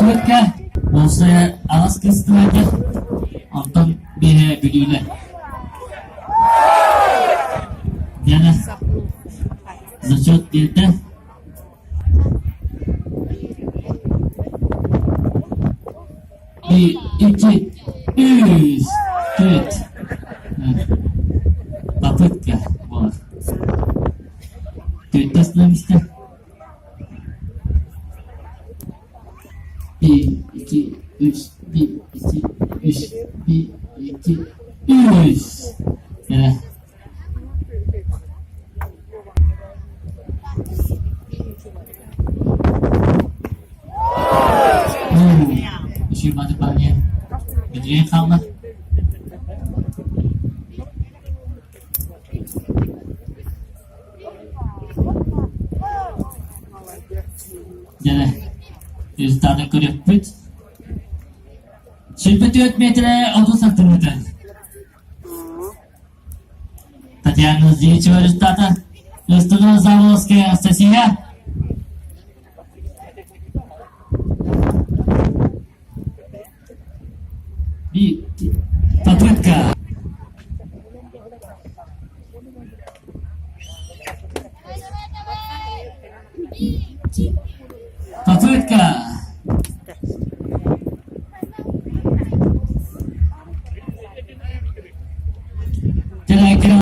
Попытка уопсайа аҕыс кыыс тылайда, онтон биэһэ бүлүүлэр. Диана зачет биэрдэ. Bir, iki, үс, түөрт. Попытка буолар. Түөртэ астынан истэ. Bir, iki, үс, bir, iki, үс, bir, iki, үс. Кэлэ. Үчүгэй парня. Бүдүрүйэн хаалла. Дьэ, результаты көрүөхпүт. 24 метрэ 30 сантиметр. Татьяна Зиничева результата. Ыстыгына Заволоская Анастасия. Попытка. Попытка.